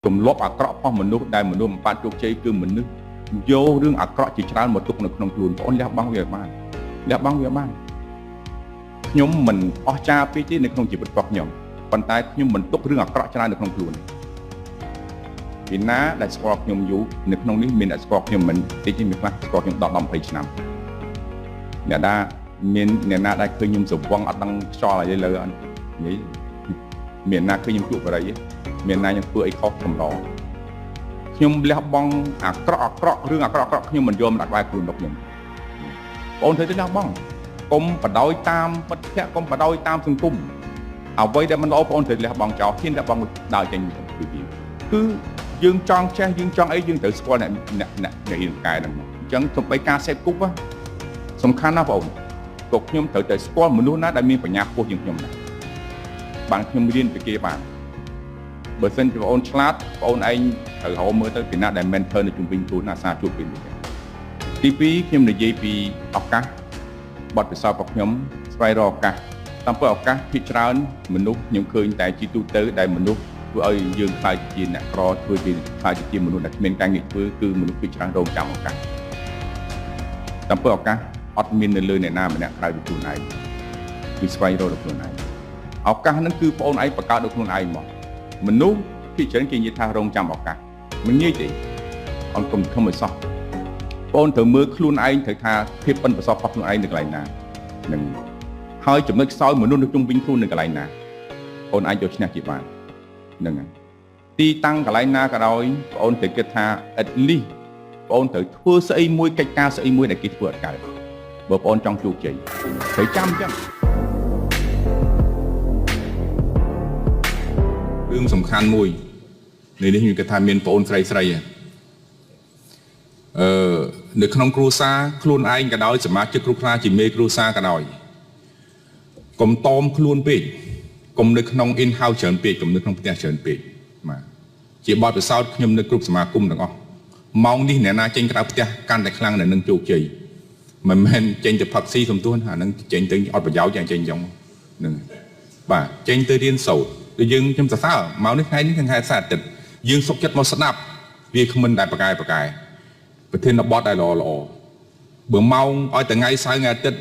ទម្លាប់អាក្រក់របស់មនុស្សដែលមនុស្សមិនបានជោគជ័យគឺមនុស្សយករឿងអាក្រក់ជាច្រើនមកទុកនៅក្នុងខ្លួនបងអូនលះបង់វាឲ្យបានលះបង់វាបានខ្ញុំមិនអស្ចារ្យពេកទេនៅក្នុងជីវិតរបស់ខ្ញុំប៉ុន្តែខ្ញុំមិនទុករឿងអាក្រក់ច្រើននៅក្នុងខ្លួនពីណាដែលស្គាល់ខ្ញុំយូរនៅក្នុងនេះមានអ្នកស្គាល់ខ្ញុំមិនតិចទេមានខ្លះស្គាល់ខ្ញុំ10ដល់20ឆ្នាំអ្នកណាមានអ្នកណាដែលឃើញខ្ញុំស្រវឹងអត់ដឹងខ្យល់អីលើអត់និយាយមានណាឃើញខ្ញុំជក់បរិយមានណាខ្ញុំធ្វើអីខុសកម្រខ្ញុំលះបង់អាក្រក់អាក្រក់រឿងអាក្រក់អាក្រក់ខ្ញុំមិនយកមកដាក់ក្បែរខ្លួនរបស់ខ្ញុំបងត្រូវទៅលះបង់កុំបដោយតាមមិត្តភក្តិកុំបដោយតាមសង្គមអ្វីដែលមិនល្អបងត្រូវលះបង់ចោលហ៊ានលះបង់ដើរចេញពីវាគឺយើងចង់ចេះយើងចង់អីយើងត្រូវស្គាល់អ្នកអ្នកអ្នកអ្នករៀនកែហ្នឹងអញ្ចឹងសំបីការសេពគប់សំខាន់ណាស់បងក៏ខ្ញុំត្រូវតែស្គាល់មនុស្សណាដែលមានបញ្ញាខ្ពស់ជាងខ្ញុំដែរបានខ្ញុំរៀនពីគេបានបើសិនជាបងអូនឆ្លាតបងអូនឯងត្រូវរកមើលទៅពីណាដែល mentor នៅជុំវិញខ្លួនអាសាជួបពីនេះទី2ខ្ញុំនិយាយពីឱកាសបទពិសោធន៍របស់ខ្ញុំស្វែងរកឱកាសតាមពិតឱកាសភាគច្រើនមនុស្សខ្ញុំឃើញតែជាទូទៅដែលមនុស្សធ្វើឲ្យយើងខ្លាចជាអ្នកក្រធ្វើជាខ្លាចជាមនុស្សដែលគ្មានការងារធ្វើគឺមនុស្សភាគច្រើនរងចាំឱកាសតាមពិតឱកាសអត់មាននៅលើអ្នកណាម្នាក់ក្រៅពីខ្លួនឯងគឺស្វែងរកដល់ខ្លួនឯងឱកាសហ្នឹងគឺបងអូនឯងបង្កើតដល់ខ្លួនឯងមកមនុស្សភាគច្រើនគេនិយាយថារងចាំឱកាសមិនងាយទេអត់កុំខំឲ្យសោះបងត្រូវមើលខ្លួនឯងត្រូវថាភាពប៉ិនប្រសប់របស់ខ្លួនឯងនៅកន្លែងណានឹងហើយចំណុចខ្សោយមនុស្សនៅជុំវិញខ្លួននៅកន្លែងណាបងអាចយកឈ្នះជាបានហ្នឹងហើយទីតាំងកន្លែងណាក៏ដោយបងត្រូវគិតថា at least បងត្រូវធ្វើស្អីមួយកិច្ចការស្អីមួយដែលគេធ្វើអត់កើតបើបងចង់ជោគជ័យត្រូវចាំអញ្ចឹង រឿងសំខាន់មួយនៅនេះខ្ញុំគិតថាមានប្អូនស្រីស្រីអឺនៅក្នុងគ្រួសារខ្លួនឯងក៏ដោយសមាជិកគ្រួសារជាមេគ្រួសារក៏ដោយកុំតอมខ្លួនពេកកុំនៅក្នុង in house ច្រើនពេកកុំនៅក្នុងផ្ទះច្រើនពេកបាទជាបទពិសោធន៍ខ្ញុំនៅគ្រប់សមាគមទាំងអស់ម៉ោងនេះអ្នកណាចេញក្រៅផ្ទះកាន់តែខ្លាំងនៅនឹងជោគជ័យមិនមែនចេញទៅផឹកស៊ីសំទួនអានឹងចេញទៅអត់ប្រយោជន៍យ៉ាងចេញអញ្ចឹងហ្នឹងបាទចេញទៅរៀនសូត្រដូចយើងខ្ញុំសរសើរម៉ោងនេះថ្ងៃនេះថ្ងៃសៅរ៍អាទិត្យយើងសុខចិត្តមកស្ដាប់វាគ្មិនដែលប្រកែប្រកែប្រធានបទដែលល្អល្អបើម៉ោងឲ្យតែថ្ងៃសៅរ៍ថ្ងៃអាទិត្យ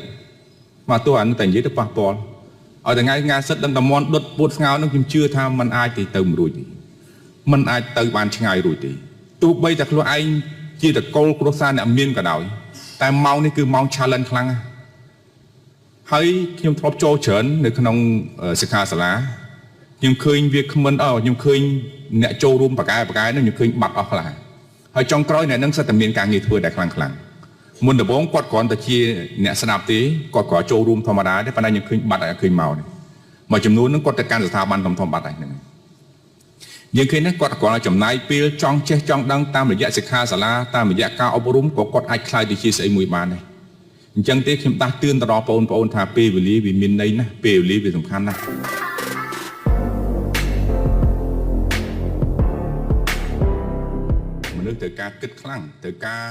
មកទោះអានោះតែនិយាយទៅប៉ះពាល់ឲ្យតែថ្ងៃថ្ងៃសិតដឹងតែមន់ដុតពួតស្ងោនឹងខ្ញុំជឿថាมันអាចទៅទៅមិនរួចទេมันអាចទៅបានឆ្ងាយរួចទេទោះបីតែខ្លួនឯងជាតកូលគ្រួសារអ្នកមានក៏ដោយតែម៉ោងនេះគឺម៉ោង challenge ខ្លាំងណាស់ហើយខ្ញុំធ្លាប់ចូលច្រើននៅក្នុងសិក្ខាសាលាខ្ញុំឃើញវាគ្មិនអើខ្ញុំឃើញអ្នកចូលរួមបកែបកែនឹងខ្ញុំឃើញបាត់អស់ខ្លះហើយចុងក្រោយអ្នកនឹងសិតតែមានការងារធ្វើដែលខ្លាំងខ្លាំងមុនដំបូងគាត់គ្រាន់តែជាអ្នកស្ដាប់ទេគាត់គ្រាន់ចូលរួមធម្មតាទេប៉ុន្តែខ្ញុំឃើញបាត់ហើយឃើញមកនេះមួយចំនួននឹងគាត់ទៅកាន់ស្ថាប័នធំធំបាត់ហើយហ្នឹងយើងឃើញណាគាត់គ្រាន់តែចំណាយពេលចង់ចេះចង់ដឹងតាមរយៈសិក្ខាសាលាតាមរយៈការអប់រំក៏គាត់អាចក្លាយទៅជាស្អីមួយបានដែរអញ្ចឹងទេខ្ញុំដាស់តឿនទៅដល់បងប្អូនថាពេលវេលាវាមានន័យណាស់ពេលវេលាវាសំខាន់ណាស់មនុស្សត្រូវការគិតខ្លាំងត្រូវការ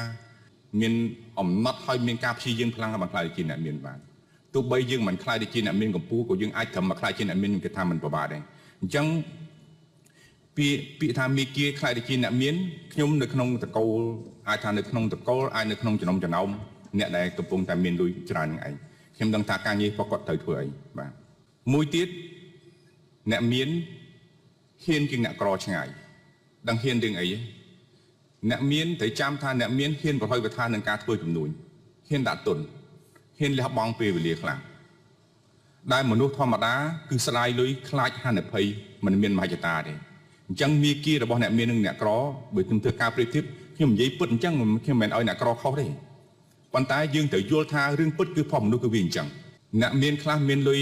មានអំណត់ហើយមានការព្យាយាមខ្លាំងឲ្យបានក្លាយជាអ្នកមានបានទោះបីយើងមិនក្លាយទៅជាអ្នកមានកម្ពុជាក៏យើងអាចត្រឹមមកក្លាយជាអ្នកមានគេថាមិនពិបាកដែរអញ្ចឹងពាក្យពាក្យថាមីគាក្លាយទៅជាអ្នកមានខ្ញុំនៅក្នុងតកូលអាចថានៅក្នុងតកូលអាចនៅក្នុងចំណោមចំណោមអ្នកដែលកំពុងតែមានលុយច្រើននឹងឯងខ្ញុំដឹងថាការងាររបស់គាត់ត្រូវធ្វើអីបាទមួយទៀតអ្នកមានហ៊ានជាងអ្នកក្រឆ្ងាយដឹងហ៊ានរឿងអីទេអ្នកមានត្រូវចាំថាអ្នកមានហ៊ានប្រហុយប្រថាននឹងការធ្វើជំនួញហ៊ានដាក់ទុនហ៊ានលះបង់ពេលវេលាខ្លាំងដែលមនុស្សធម្មតាគឺស្ដាយលុយខ្លាចហានិភ័យមិនមានមហិច្ឆតាទេអញ្ចឹងមាគ៌ារបស់អ្នកមាននិងអ្នកក្របើខ្ញុំធ្វើការប្រៀបធៀបខ្ញុំនិយាយពិតអញ្ចឹងខ្ញុំមិនមែនឲ្យអ្នកក្រខុសទេប៉ុន្តែយើងត្រូវយល់ថារឿងពិតគឺផលមនុស្សគឺវាអញ្ចឹងអ្នកមានខ្លះមានលុយ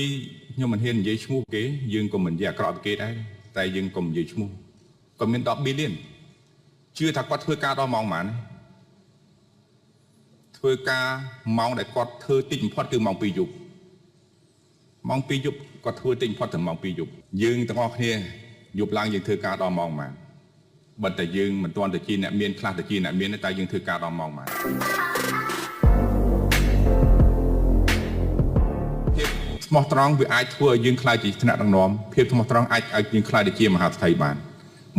ខ្ញុំមិនហ៊ាននិយាយឈ្មោះគេយើងក៏មិននិយាយអាក្រក់ពីគេដែរតែយើងក៏និយាយឈ្មោះក៏មាន10 billion ជឿថាគាត់ធ្វើការដល់ម៉ោងប៉ុន្មានធ្វើការម៉ោងដែលគាត់ធ្វើតិចបំផុតគឺម៉ោង2យប់ម៉ោង2យប់គាត់ធ្វើតិចបំផុតតែម៉ោង2យប់យើងទាំងអស់គ្នាយប់ឡើងយើងធ្វើការដល់ម៉ោងប៉ុន្មានបើតែយើងមិនទាន់ទៅជាអ្នកមានខ្លះទៅជាអ្នកមានតែយើងធ្វើការដល់ម៉ោងប៉ុន្មានភាពស្មោះត្រង់វាអាចធ្វើឲ្យយើងក្លាយជាថ្នាក់ដឹកនាំភាពស្មោះត្រង់អាចឲ្យយើងក្លាយទៅជាមហាសេដ្ឋីបាន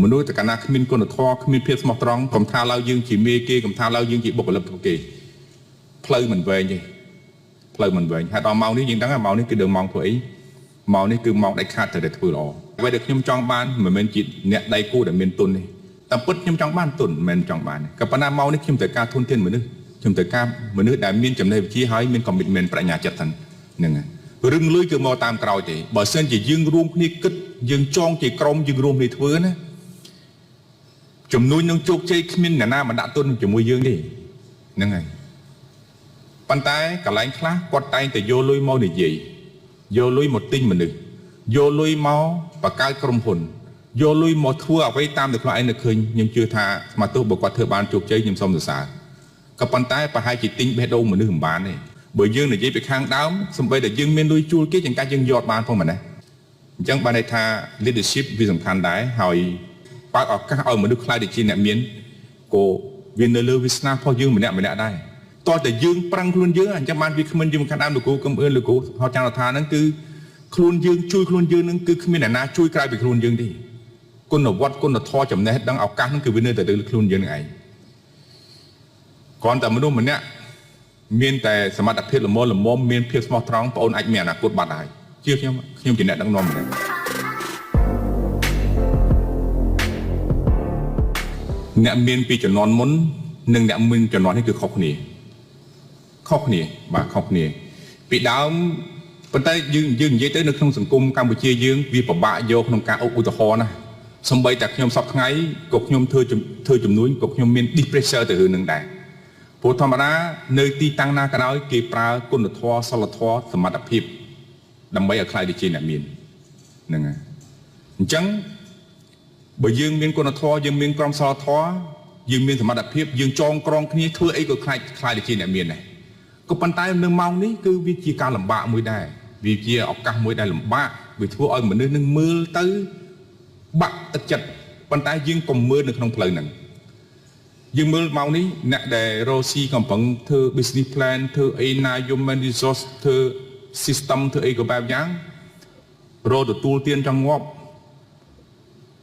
មនុស្សតែកាលណាគ្មានគុណធម៌គ្មានភាពស្មោះត្រង់កុំថាឡើយយើងជាមេគេកុំថាឡើយយើងជាបុគ្គលិកគេផ្លូវមិនវែងទេផ្លូវមិនវែងហើយដល់ម៉ោងនេះយើងដឹងថាម៉ោងនេះគឺដើមម៉ោងធ្វើអីម៉ោងនេះគឺម៉ោងដាច់ខាតត្រូវតែធ្វើល្អអ្វីដែលខ្ញុំចង់បានមិនមែនជាអ្នកដៃគូដែលមានទុនទេតាមពិតខ្ញុំចង់បានទុនមិនមែនចង់បានទេក៏ប៉ុន្តែម៉ោងនេះខ្ញុំត្រូវការធនធានមនុស្សខ្ញុំត្រូវការមនុស្សដែលមានចំណេះវិជ្ជាហើយមាន commitment បញ្ញាចិត្តហ្នឹងហើយរឿងលុយគឺមកតាមក្រោយទេបើសិនជាយើងរួមគ្នាគិតយើងចងជាក្រុមយើងរួមគ្នាធ្វើណាចំនួននឹងជោគជ័យគ្មានអ្នកណាមកដាក់ទុនជាមួយយើងទេហ្នឹងហើយប៉ុន្តែកន្លែងខ្លះគាត់តែងតែយកលុយមកនិយាយយកលុយមកទិញមនុស្សយកលុយមកបង្កើតក្រុមហ៊ុនយកលុយមកធ្វើអ្វីតាមដែលខ្លួនឯងនឹកឃើញខ្ញុំជឿថាស្មាទោះបើគាត់ធ្វើបានជោគជ័យខ្ញុំសូមសរសើរក៏ប៉ុន្តែប្រហែលជាទិញបេះដូងមនុស្សមិនបានទេបើយើងនិយាយពីខាងដើមសំបីតែយើងមានលុយជួលគេចង្កាច់យើងយកបានផងមែនទេអញ្ចឹងបានន័យថា leadership វាសំខាន់ដែរហើយបើកឱកាសឲ្យមនុស្សខ្លាចទៅជាអ្នកមានក៏វានៅលើវាសនារបស់យើងម្នាក់ម្នាក់ដែរតោះតែយើងប្រឹងខ្លួនយើងអញ្ចឹងបានវាគ្មិនយើងខាងដើមលោកគ្រូកឹមអឿនលោកគ្រូហៅចានរដ្ឋាហ្នឹងគឺខ្លួនយើងជួយខ្លួនយើងហ្នឹងគឺគ្មានអ្នកណាជួយក្រៅពីខ្លួនយើងទេគុណវត្តគុណធម៌ចំណេះដឹងឱកាសហ្នឹងគឺវានៅតែលើខ្លួនយើងនឹងឯងគ្រាន់តែមនុស្សម្នាក់មានតែសមត្ថភាពល្មមល្មមមានភាពស្មោះត្រង់បងអូនអាចមានអនាគតបាត់ហើយជឿខ្ញុំខ្ញុំជាអ្នកដឹកនាំម្នាក់អ្នកមានពីជំនាន់មុននិងអ្នកមានជំនាន់នេះគឺខុសគ្នាខុសគ្នាបាទខុសគ្នាពីដើមប៉ុន្តែយើងនិយាយទៅនៅក្នុងសង្គមកម្ពុជាយើងវាពិបាកយកក្នុងការឧទាហរណ៍ណាសំបីតែខ្ញុំសពថ្ងៃក៏ខ្ញុំធ្វើចំនួនក៏ខ្ញុំមាន depressure ទៅរឿងនឹងដែរព្រោះធម្មតានៅទីតាំងណាក៏ដោយគេប្រើគុណធម៌សិលធម៌សមត្ថភាពដើម្បីឲ្យក្លាយទៅជាអ្នកមានហ្នឹងហើយអញ្ចឹងបើយើងមានគុណធម៌យើងមានក្រមសីលធម៌យើងមានសមត្ថភាពយើងចងក្រងគ្នាធ្វើអីក៏ក្លាយទៅជាអ្នកមានដែរក៏ប៉ុន្តែនៅម៉ោងនេះគឺវាជាការលំបាកមួយដែរវាជាឱកាសមួយដែលលំបាកវាធ្វើឲ្យមនុស្សនឹងមើលទៅបាក់ទឹកចិត្តប៉ុន្តែយើងកុំមើលនៅក្នុងផ្លូវហ្នឹងយើងមើលម៉ោងនេះអ្នកដែលរកស៊ីកំពុងធ្វើ business plan ធ្វើអីណា human resource ធ្វើ system ធ្វើអីក៏បែបយ៉ាងរកទទួលទានចង់ងាប់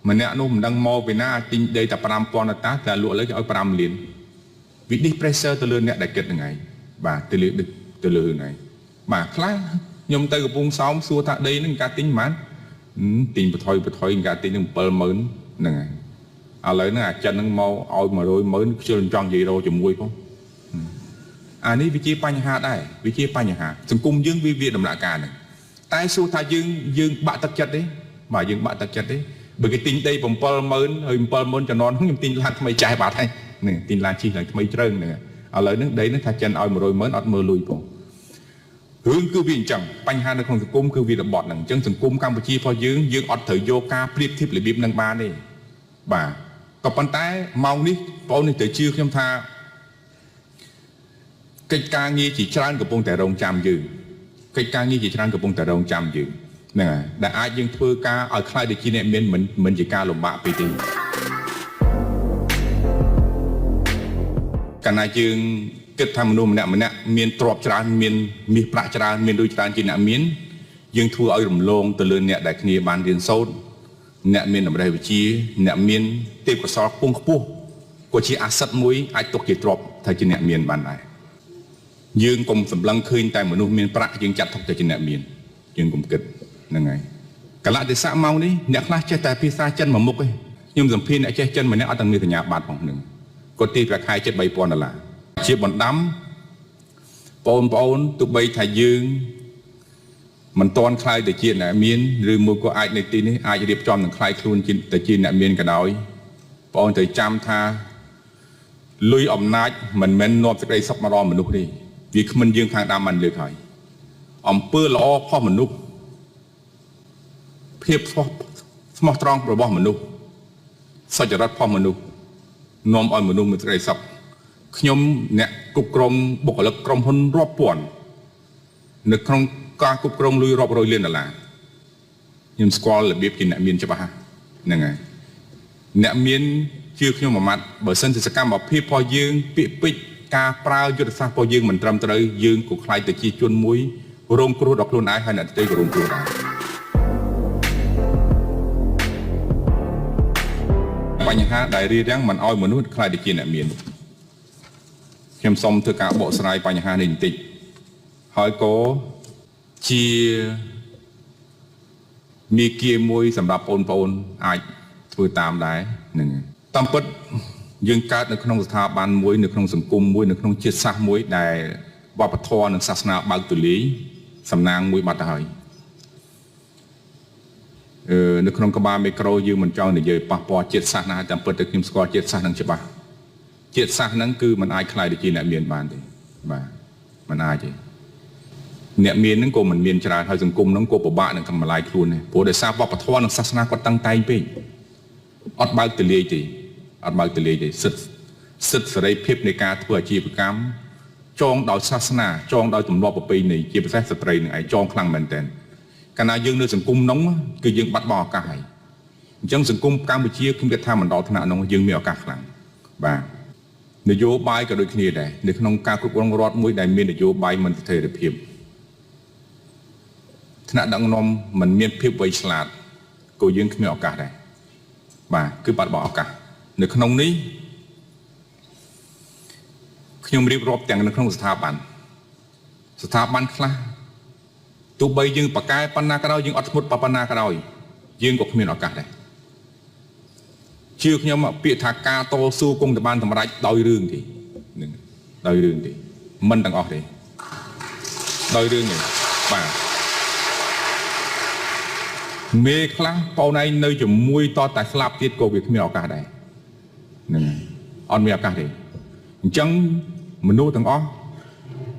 ម្នាក់នោះមិនដឹងមកពីណាទិញដីតែ5000ដុល្លារតែលក់ឥឡូវគេឲ្យ5លានវា depressure ទៅលើអ្នកដែលគិតហ្នឹងឯងបាទទៅលើហ្នឹងឯងបាទខ្លះខ្ញុំទៅកំពង់សោមសួរថាដីហ្នឹងការទិញប៉ុន្មានទិញបថុយការទិញនឹង70000ហ្នឹងហើយឥឡូវហ្នឹងអាចិនហ្នឹងមកឲ្យ100,000ខ្ជិលចង់និយាយរកជាមួយផងអានេះវាជាបញ្ហាដែរវាជាបញ្ហាសង្គមយើងវាដំណាក់កាលហ្នឹងតែសួរថាយើងបាក់ទឹកចិត្តទេបាទយើងបាក់ទឹកចិត្តទេបើគេទិញដី70000ហើយ70000ចំនួនខ្ញុំទិញឡានថ្មីចាស់បាត់ហើយនេះទិញឡានជិះឡើងថ្មីជ្រើងហ្នឹងឥឡូវហ្នឹងដីហ្នឹងថាចិនឲ្យ100,000អត់មើលលុយផងរឿងគឺវាអញ្ចឹងបញ្ហានៅក្នុងសង្គមគឺវារបត់ហ្នឹងអញ្ចឹងសង្គមកម្ពុជារបស់យើងយើងអត់ត្រូវយកការប្រៀបធៀបរបៀបហ្នឹងបានទេបាទក៏ប៉ុន្តែម៉ោងនេះបងនេះត្រូវជឿខ្ញុំថាកិច្ចការងារជាច្រើនកំពុងតែរងចាំយើងកិច្ចការងារជាច្រើនកំពុងតែរងចាំយើងហ្នឹងហើយដែលអាចយើងធ្វើការឲ្យខ្លាយទៅជាអ្នកមានមិនជាការលំបាកពេកទេកាលណាយើងគិតថាមនុស្សម្នាក់ម្នាក់មានទ្រព្យច្រើនមានមាសប្រាក់ច្រើនមានលុយច្រើនជាអ្នកមានយើងធ្វើឲ្យរំលងទៅលើអ្នកដែលគ្នាបានរៀនសូត្រអ្នកមានតម្រេះវិជ្ជាអ្នកមានទេពកោសល្យខ្ពង់ខ្ពស់ក៏ជាអាសិតមួយអាចទុកជាទ្រព្យថាជាអ្នកមានបានដែរយើងកុំសម្លឹងឃើញតែមនុស្សមានប្រាក់យើងចាត់ទុកតែជាអ្នកមានយើងកុំគិតហ្នឹងហើយកលៈទេសៈម៉ោងនេះអ្នកខ្លះចេះតែភាសាចិនមួយមុខឯងខ្ញុំសម្ភារអ្នកចេះចិនម្នាក់អត់ទាំងមានសញ្ញាបត្រផងហ្នឹងគាត់ទីប្រាក់ខែជិត3000ដុល្លារជាបណ្ដាំបងប្អូនទោះបីថាយើងមិនទាន់ខ្លាយទៅជាអ្នកមានឬមួយក៏អាចនៅទីនេះអាចរៀបចំនឹងខ្លាយខ្លួនទៅជាអ្នកមានក៏ដោយបងត្រូវចាំថាលុយអំណាចមិនមែននាំសេចក្តីសុខមកដល់មនុស្សទេវាគ្មិនយើងខាងដើមបានលើកហើយអំពើល្អផុសមនុស្សភាពស្មោះត្រង់របស់មនុស្សសុចរិតផុសមនុស្សនាំឲ្យមនុស្សមានសេចក្តីសុខខ្ញុំអ្នកគ្រប់គ្រងបុគ្គលិកក្រុមហ៊ុនរាប់ពាន់នៅក្នុងការគ្រប់គ្រងលុយរាប់រយលានដុល្លារខ្ញុំស្គាល់របៀបជាអ្នកមានច្បាស់ហ្នឹងហើយអ្នកមានជឿខ្ញុំមួយម៉ាត់បើសិនជាសកម្មភាពរបស់យើងពាក្យពេចន៍ការប្រើយុទ្ធសាស្ត្ររបស់យើងមិនត្រឹមត្រូវយើងក៏ខ្លាចទៅជាជនមួយរងគ្រោះដល់ខ្លួនឯងហើយអ្នកដទៃក៏រងគ្រោះដែរ បញ្ហាដែលរារាំងមិនឲ្យមនុស្សក្លាយទៅជាអ្នកមានខ្ញុំសូមធ្វើការបកស្រាយបញ្ហានេះបន្តិចហើយក៏ជាមេគាមួយសម្រាប់បងប្អូនអាចធ្វើតាមដែរហ្នឹងតាមពិតយើងកើតនៅក្នុងស្ថាប័នមួយនៅក្នុងសង្គមមួយនៅក្នុងជាតិសាសន៍មួយដែលវប្បធម៌និងសាសនាបើកទូលាយសំណាងមួយបាត់ទៅហើយនៅក្នុងក្បាលមីក្រូយើងមិនចង់និយាយប៉ះពាល់ជាតិសាសន៍ណាតាមពិតទៅខ្ញុំស្គាល់ជាតិសាសន៍នឹងច្បាស់ជាតិសាសន៍ហ្នឹងគឺมันអាចក្លាយទៅជាអ្នកមានបានទេបាទมันអាចទេអ្នកមានហ្នឹងក៏មិនមានច្រើនហើយសង្គមហ្នឹងក៏ពិបាកនឹងកម្លាយខ្លួនដែរព្រោះដោយសារវប្បធម៌និងសាសនាគាត់តឹងតែងពេកអត់បើកទូលាយទេអត់បើកទូលាយទេសិទ្ធិសេរីភាពនៃការធ្វើអាជីវកម្មចងដោយសាសនាចងដោយទម្លាប់ប្រពៃណីជាពិសេសស្ត្រីនឹងឯងចងខ្លាំងមែនទែនកាលណាយើងនៅសង្គមនោះគឺយើងបាត់បង់ឱកាសហើយអញ្ចឹងសង្គមកម្ពុជាខ្ញុំគិតថាមិនដល់ថ្នាក់នោះយើងមានឱកាសខ្លាំងបាទនយោបាយក៏ដូចគ្នាដែរនៅក្នុងការគ្រប់គ្រងរដ្ឋមួយដែលមាននយោបាយមិនស្ថិរភាពថ្នាក់ដឹកនាំមិនមានភាពវៃឆ្លាតក៏យើងគ្មានឱកាសដែរបាទគឺបាត់បង់ឱកាសនៅក្នុងនេះខ្ញុំរៀបរាប់ទាំងនៅក្នុងស្ថាប័នខ្លះទោះបីយើងប្រកែប៉ុណ្ណាក៏ដោយយើងអត់ធ្មត់ប៉ុណ្ណាក៏ដោយយើងក៏គ្មានឱកាសដែរជឿខ្ញុំពាក្យថាការតស៊ូគង់តែបានសម្រេចដោយរឿងទេហ្នឹងដោយរឿងទេមិនទាំងអស់ទេដោយរឿងទេបាទមេខ្លះបងឯងនៅជាមួយតតែស្លាប់ទៀតក៏វាគ្មានឱកាសដែរហ្នឹងអត់មានឱកាសទេអញ្ចឹងមនុស្សទាំងអស់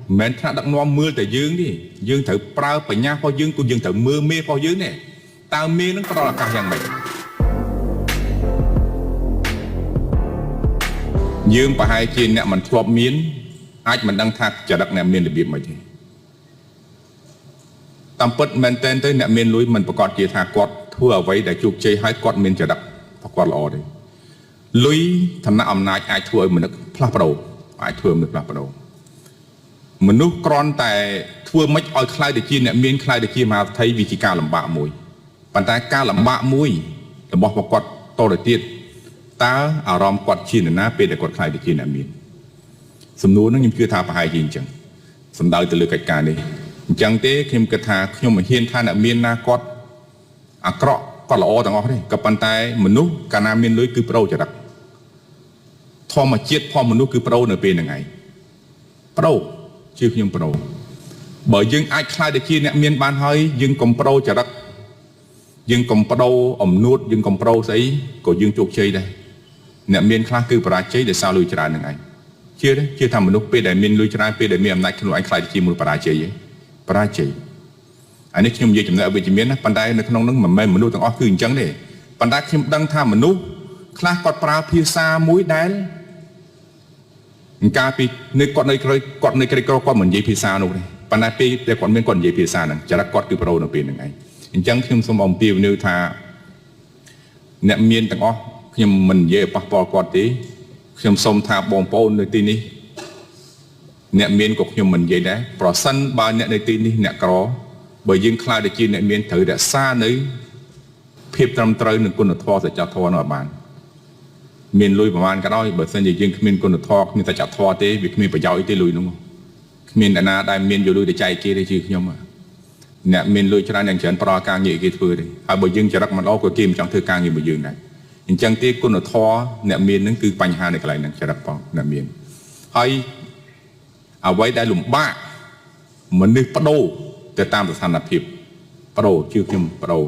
មិនមែនថ្នាក់ដឹកនាំមើលតែយើងទេយើងត្រូវប្រើបញ្ញារបស់យើងគឺយើងត្រូវមើលមេរបស់យើងទេតើមេនឹងផ្ដល់ឱកាសយ៉ាងម៉េចយើងប្រហែលជាអ្នកមិនធ្លាប់មានអាចមិនដឹងថាចរិតអ្នកមានរបៀបម៉េចទេតាមពិតមែនទែនទៅអ្នកមានលុយមិនប្រកាសជាថាគាត់ធ្វើអ្វីដែលជោគជ័យហើយគាត់មានចរិតប្រកបល្អទេលុយឋានៈអំណាចអាចធ្វើឲ្យមនុស្សផ្លាស់ប្ដូរអាចធ្វើមនុស្សផ្លាស់ប្ដូរមនុស្សគ្រាន់តែធ្វើម៉េចឲ្យក្លាយទៅជាអ្នកមានក្លាយទៅជាមហាសេដ្ឋីវាជាការលំបាកមួយប៉ុន្តែការលំបាកមួយរបស់ពួកគាត់តទៅទៀតតើអារម្មណ៍គាត់ជានរណាពេលដែលគាត់ក្លាយទៅជាអ្នកមានសំណួរហ្នឹងខ្ញុំជឿថាប្រហែលជាអញ្ចឹងសំដៅទៅលើកិច្ចការនេះអញ្ចឹងទេខ្ញុំគិតថាខ្ញុំមិនហ៊ានថាអ្នកមានណាគាត់អាក្រក់គាត់ល្អទាំងអស់ទេក៏ប៉ុន្តែមនុស្សកាលណាមានលុយគឺប្រូចរិតធម្មជាតិផងមនុស្សគឺប្រូនៅពេលហ្នឹងឯងប្រូជឿខ្ញុំប្រូបើយើងអាចក្លាយទៅជាអ្នកមានបានហើយយើងកុំប្រូចរិតយើងកុំប្ដូរអំនួតយើងកុំប្រូស្អីក៏យើងជោគជ័យដែរអ្នកមានខ្លះគឺបរាជ័យដោយសារលុយច្រើនហ្នឹងឯងជឿទេជឿថាមនុស្សពេលដែលមានលុយច្រើនពេលដែលមានអំណាចខ្លួនឯងក្លាយទៅជាមនុស្សបរាជ័យឯងបរាជ័យអានេះខ្ញុំនិយាយចំណុចអវិជ្ជមានណាប៉ុន្តែនៅក្នុងហ្នឹងមិនមែនមនុស្សទាំងអស់គឺអញ្ចឹងទេប៉ុន្តែខ្ញុំដឹងថាមនុស្សខ្លះគាត់ប្រើភាសាមួយដែលកាលពីនៅគាត់នៅក្រគាត់នៅក្រីក្រគាត់មិននិយាយភាសានោះទេប៉ុន្តែពេលដែលគាត់មានគាត់និយាយភាសាហ្នឹងចរិតគាត់គឺប្រូនៅពេលហ្នឹងឯងអញ្ចឹងខ្ញុំសូមអំពាវនាវថាអ្នកមានទាំងអស់ខ្ញុំមិននិយាយប៉ះពាល់គាត់ទេខ្ញុំសូមថាបងប្អូននៅទីនេះអ្នកមានក៏ខ្ញុំមិននិយាយដែរប្រសិនបើអ្នកនៅទីនេះអ្នកក្របើយើងខ្លាចទៅជាអ្នកមានត្រូវរក្សានៅភាពត្រឹមត្រូវនិងគុណធម៌សច្ចធម៌នោះឲ្យបានមានលុយប្រហែលក៏ដោយបើសិនជាយើងគ្មានគុណធម៌គ្មានសច្ចធម៌ទេវាគ្មានប្រយោជន៍ទេលុយនោះគ្មានអ្នកណាដែលមានយកលុយទៅចែកគេទេជឿខ្ញុំអ្នកមានលុយច្រើនយ៉ាងច្រើនប្រការងារគេធ្វើទេហើយបើយើងចរិតមិនល្អក៏គេមិនចង់ធ្វើការងារមួយយើងដែរអញ្ចឹងទេគុណធម៌អ្នកមាននឹងគឺបញ្ហានៅកន្លែងហ្នឹងចរិតផងអ្នកមានហើយអ្វីដែលលំបាកមនុស្សបដូរទៅតាមស្ថានភាពបដូរជឿខ្ញុំបដូរ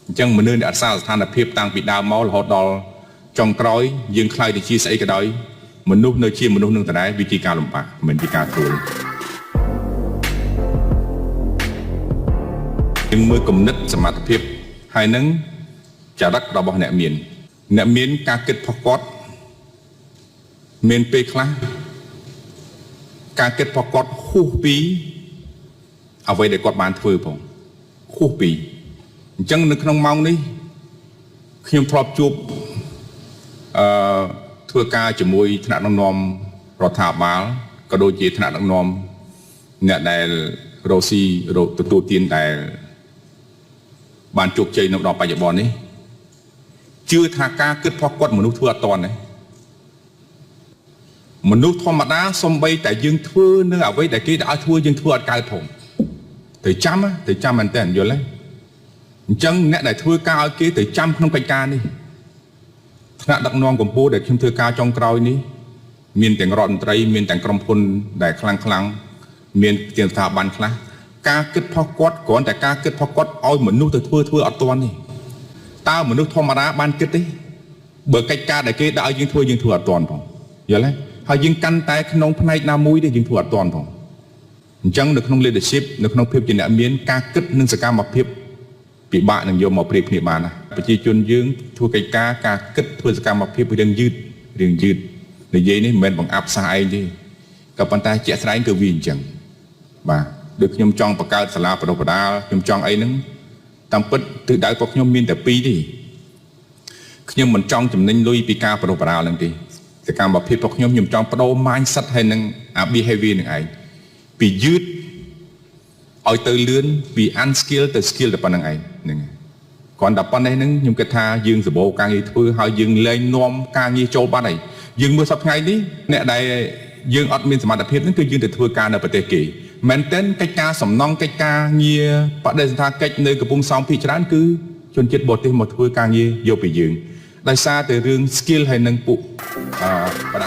អញ្ចឹងមនុស្សដែលអត់សារស្ថានភាពតាំងពីដើមមករហូតដល់ចុងក្រោយយើងខ្លាយទៅជាស្អីក៏ដោយមនុស្សនៅជាមនុស្សនឹងដដែលវាជាការលំបាកមិនជាការស្រួលយើងមើលគំនិតសមត្ថភាពហើយនឹងចរិតរបស់អ្នកមានអ្នកមានការគិតរបស់គាត់មានពេលខ្លះការគិតរបស់គាត់ហួសពីអ្វីដែលគាត់បានធ្វើផងហួសពីអញ្ចឹងនៅក្នុងម៉ោងនេះខ្ញុំធ្លាប់ជួបធ្វើការជាមួយថ្នាក់ដឹកនាំរដ្ឋាភិបាលក៏ដូចជាថ្នាក់ដឹកនាំអ្នកដែលរកស៊ីរកទទួលទានដែលបានជោគជ័យនៅដល់បច្ចុប្បន្ននេះ ជឿថាការគិតរបស់គាត់មនុស្សធ្វើអត់តាន់ទេមនុស្សធម្មតាសំបីតែយើងធ្វើនៅអ្វីដែលគេឲ្យធ្វើយើងធ្វើអត់កើតផងត្រូវចាំត្រូវចាំមែនតើយល់ទេអញ្ចឹងអ្នកដែលធ្វើការឲ្យគេត្រូវចាំក្នុងកិច្ចការនេះថ្នាក់ដឹកនាំកម្ពុជាដែលខ្ញុំធ្វើការចុងក្រោយនេះមានទាំងរដ្ឋមន្ត្រីមានទាំងក្រុមហ៊ុនដែលខ្លាំងខ្លាំងមានទាំងស្ថាប័នខ្លះការគិតរបស់គាត់គ្រាន់តែការគិតរបស់គាត់ឲ្យមនុស្សទៅធ្វើធ្វើអត់ទាន់ទេតើមនុស្សធម្មតាបានគិតទេបើកិច្ចការដែលគេដាក់ឲ្យយើងធ្វើយើងធ្វើអត់ទាន់ផងយល់ទេហើយយើងកាន់តែក្នុងផ្នែកណាមួយទេយើងធ្វើអត់ទាន់ផងអញ្ចឹងនៅក្នុង leadership នៅក្នុងភាពជាអ្នកមានការគិតនិងសកម្មភាពពិបាកនឹងយកមកប្រៀបគ្នាបានណាប្រជាជនយើងធ្វើកិច្ចការការគិតធ្វើសកម្មភាពរឿងយឺតរឿងយឺតនិយាយនេះមិនមែនបង្អាប់សះឯងទេក៏ប៉ុន្តែជាក់ស្ដែងគឺវាអញ្ចឹងបាទដូចខ្ញុំចង់បង្កើតសាលាបណ្ដុះបណ្ដាលខ្ញុំចង់អីហ្នឹងតាមពិតទិសដៅរបស់ខ្ញុំមានតែពីរទេខ្ញុំមិនចង់ចំណេញលុយពីការបណ្ដុះបណ្ដាលហ្នឹងទេសកម្មភាពរបស់ខ្ញុំខ្ញុំចង់បដូរ mindset ហើយនឹង behavior នឹងឯងពីយឺតឲ្យទៅលឿនពី unskill ទៅ skill តែប៉ុណ្្នឹងឯងហ្នឹងគ្រាន់តែប៉ុណ្្នេះហ្នឹងខ្ញុំគិតថាយើងសម្បូរការងារធ្វើហើយយើងលែងនាំការងារចូលបាត់ហើយយើងមើលសប្តាហ៍ថ្ងៃនេះអ្នកដែលយើងអត់មានសមត្ថភាពហ្នឹងគឺយើងទៅធ្វើការនៅប្រទេសគេមែនទែនកិច្ចការសំណង់កិច្ចការងារបដិសណ្ឋាកិច្ចនៅកំពង់សោមភាគច្រើនគឺជនជាតិបរទេសមកធ្វើការងារយកពីយើងដោយសារតែរឿង skill ហើយនឹងពួកអឺ